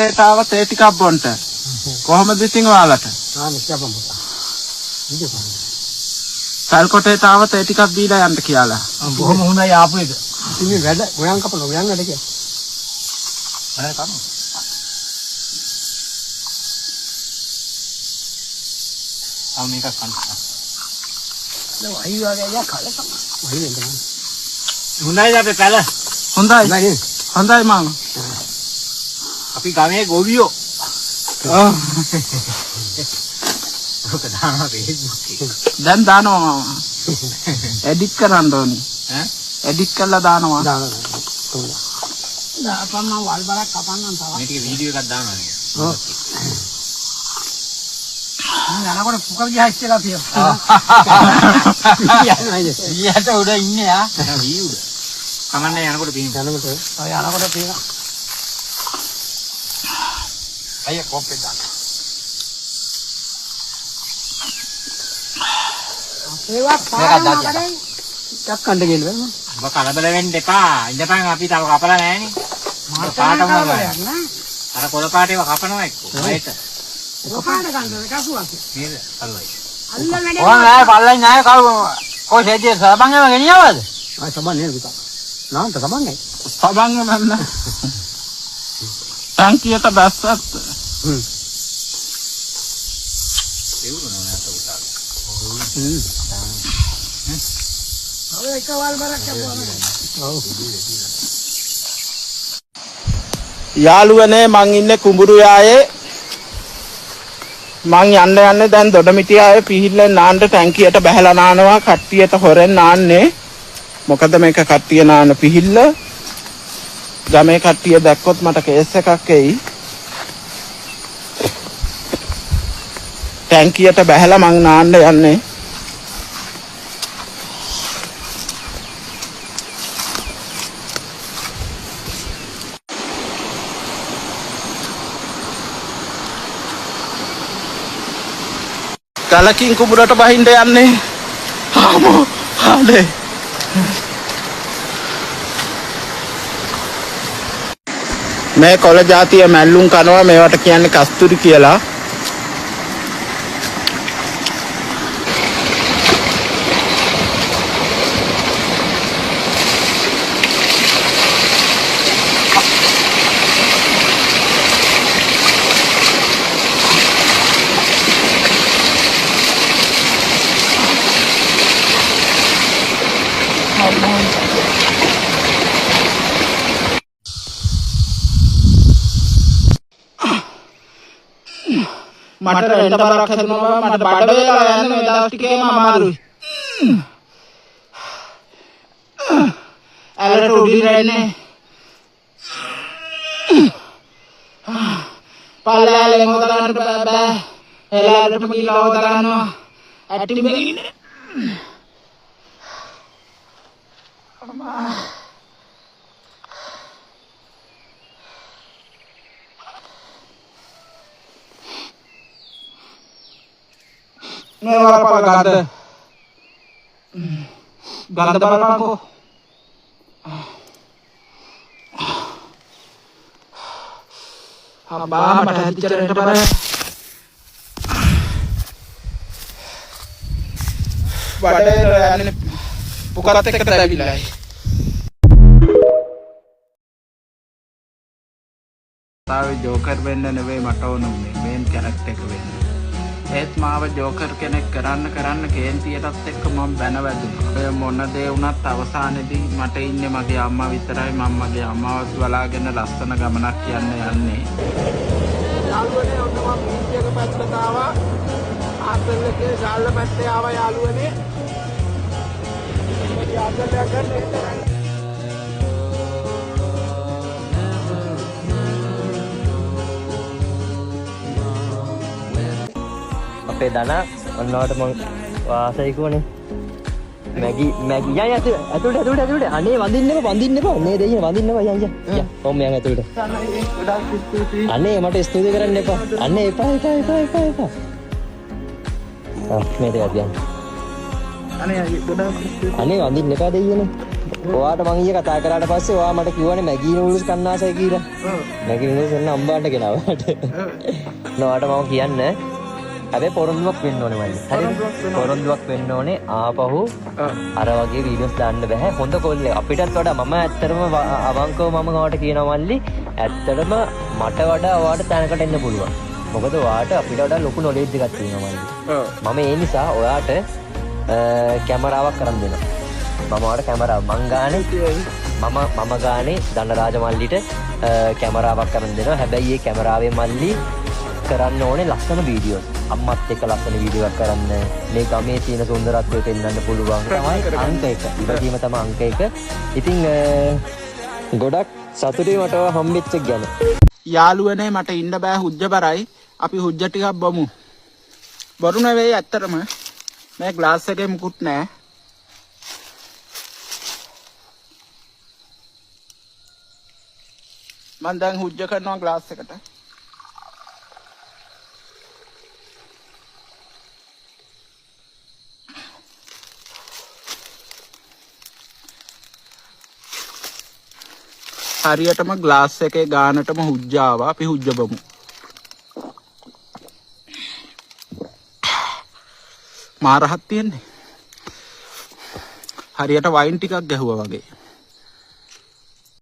කොටේට ආව තේ ටිකක් බොන්ට. කොහොමද ඉතින් ඔයාලට? ආ නිකපම් පුතා. ඉඳපන්. පැල් කොටේට ආව තේ ටිකක් දීලා යන්න කියලා. බොහොම හොඳයි ආපු එක. ඉතින් මේ වැඩ ගොයන් කපන ගොයන් වැඩ කියලා. අනේ කමු. ආ මේක කන්න. දැන් අයියෝ වගේ අයියා කලකම. වහින්න තමයි. හොඳයිද අපේ පැල? හොඳයි. හොඳයි. හොඳයි මාමා. අපි ගමේ ගොවියෝ. ඔව්. ඔක දානවා Facebook එකේ. දැන් දානවා මාමා. එඩිට් කරන්න ඕනි. ඈ? එඩිට් කරලා දානවා. දානවා. දාපන් මම වල් බරක් කපන්නම් තව. මේ ටික වීඩියෝ එකක් දානවා නේද? ඔව්. යනකොට පුක විදිහ ඉස්සෙල්ලා තියෙනවා. යනවා ඉතින්. ඊයට උඩ ඉන්නේ ආ. නෑ වී උඩ. කමන්නේ යනකොට පීමු. යනකොට ඔය යනකොට තියෙනවා. අයියා කෝප්පේ දාන්න. ඒවා මේකක් දාන්න. ටිකක් කන්න ගිහින් බෑ. ඔබ කලබල වෙන්න එපා. ඉඳපන් අපි තව කපලා නෑනේ. මට පාටම කරදරයක් නෑ. අර කොළ පාට ඒවා කපනවා එක්ක. වයත. කොපාට ගන්න කසුවක්. නේද? අල්ලයි. අල්ල වැඩේ. ඔය නෑ පල්ලෙන් නෑ කවු කොයි සෙජ්ජේ සබන් ඒවා ගෙනියවද? ආ සබන් නේද පුතා. නාන්ත සබන් නෑ. සබන් නන්න. ටැංකියට බැස්සත් හ්ම්. එවුන නෑ අත උසාවි. හ්ම්. ඔය එක වල් බරක් කපුවා. ඔව්. යාළුවනේ මං ඉන්නේ කුඹුරු යායේ. මං යන්න යන්නේ දැන් දොඩමිටියාවේ පිහිල්ලෙන් නාන්න ටැංකියට බැහැලා නානවා. කට්ටියට හොරෙන් නාන්නේ. මොකද මේක කට්ටිය නාන පිහිල්ල. ගමේ කට්ටිය දැක්කොත් මට කේස් එකක් එයි. ටැංකියට බැහැලා මං නාන්න යන්නේ. ගලකින් කුඹුරට බහින්න යන්නේ. ආමෝ අනේ. මේ කොළ ජාතිය මැල්ලුම් කනවා. මේවට කියන්නේ කස්තුරි කියලා. මට රෙන්ට බරක් හැදුනා. මට බඩ වේලා යන්න මේ දවස් ටිකේම අමාරුයි. ඇලට උඩින් රැන්නේ. පල්ලෑලෙන් හොදා ගන්න බෑ. එලාටම ගිහලා හොදා ගන්නවා. ඇටි මෙන් ඉන්නේ. අම්මා. මේ වරපල ගඳ. ගඳ බලපන්කෝ. අම්මා මට හැදිච්ච රෙන්ට බර. බඩේ යන්නේ පුකත් එක්ක තැවිලායි. තාවේ ජෝකර් වෙන්න නෙවෙයි මට ඕන උනේ. මේන් කැරක්ටර් එක වෙන්න. ඒත් මාව ජෝකර් කෙනෙක් කරන්න කරන්න කේන්තියටත් එක්ක මම බැන වැදුනා. ඔය මොන දේ වුණත් අවසානයේදී මට ඉන්නේ මගේ අම්මා විතරයි. මම මගේ අම්මාවත් බලාගෙන ලස්සන ගමනක් යන්න යන්නේ. යාළුවනේ ඔන්න මම බීච් එක පැත්තට ආවා. ආතල් එකේ ශාල්ල පැත්තේ ආවා යාළුවනේ. පොඩි ආතල් එකක් ගන්න එන්න. අපේ දන ඔන්නවට මං වාසයි කිව්වනේ. මැගි මැගි යන් ඇතුළට ඇතුළට ඇතුළට අනේ වඳින්න එපා වඳින්න එපා නේ දෙයියනේ වඳින්න එපා යන් යන් යන් ඔන්න යන් ඇතුළට. ගොඩාක් ස්තුතියි. අනේ මට ස්තුති කරන්න එපා. අනේ එපා එපා එපා එපා එපා. ආ මේ දෙයක් යන්. අනේ අයියේ ගොඩාක් ස්තුතියි. අනේ වඳින්න එපා දෙයියනේ. ඔයාට මං ඊයේ කතා කරාට පස්සේ ඔයා මට කිව්වනේ මැගී නූඩල්ස් කන්න ආසයි කියලා. මැගී නූඩල්ස් ඔන්න අම්බාන්ට ගෙනාවා. ඔයාට මම කියන්න හැබැයි පොරොන්දුවක් වෙන්න ඕනේ මල්ලි. හරිද? පොරොන්දුවක් වෙන්න ඕනේ ආපහු අර වගේ වීඩියෝස් දාන්න බෑ. හොඳ කොල්ලෙක්. අපිටත් වඩා මම ඇත්තටම අවංකව මම ඔයාට කියනවා මල්ලි ඇත්තටම මට වඩා ඔයාට තැනකට එන්න පුළුවන්. මොකද ඔයාට අපිට වඩා ලොකු නොලෙජ් එකක් තියෙනවා මල්ලි. මම ඒ නිසා ඔයාට කැමරාවක් අරන් දෙනවා. මම ඔයාට කැමරාව මං ගානේ මම ගානේ ධනරාජ මල්ලිට කැමරාවක් අරන් දෙනවා. හැබැයි ඒ කැමරාවේ මල්ලි කරන්න ඕනේ ලස්සන වීඩියෝස්. අම්මත් එක්ක ලස්සන වීඩියෝ එකක් කරන්න. මේ ගමේ තියෙන සුන්දරත්වය පෙන්වන්න පුළුවන්. තමයි අංක 1. ඉවසීම තමයි අංක 1. ඉතින් ගොඩක් සතුටුයි මට ඔයා හම්බෙච්ච එක ගැන. යාළුවනේ මට ඉන්න බෑ හුජ්ජ බරයි. අපි හුජ්ජ ටිකක් බොමු. බොරු නෙවෙයි ඇත්තටම. මේ ග්ලාස් එකේ මුකුත් නෑ. මං දැන් හුජ්ජ කරනවා ග්ලාස් එකට. හරියටම ග්ලාස් එකේ ගානටම හුජ්ජ ආවා. අපි හුජ්ජ බමු. මාර රහක් තියෙන්නේ. හරියට වයින් ටිකක් ගැහුවා වගේ.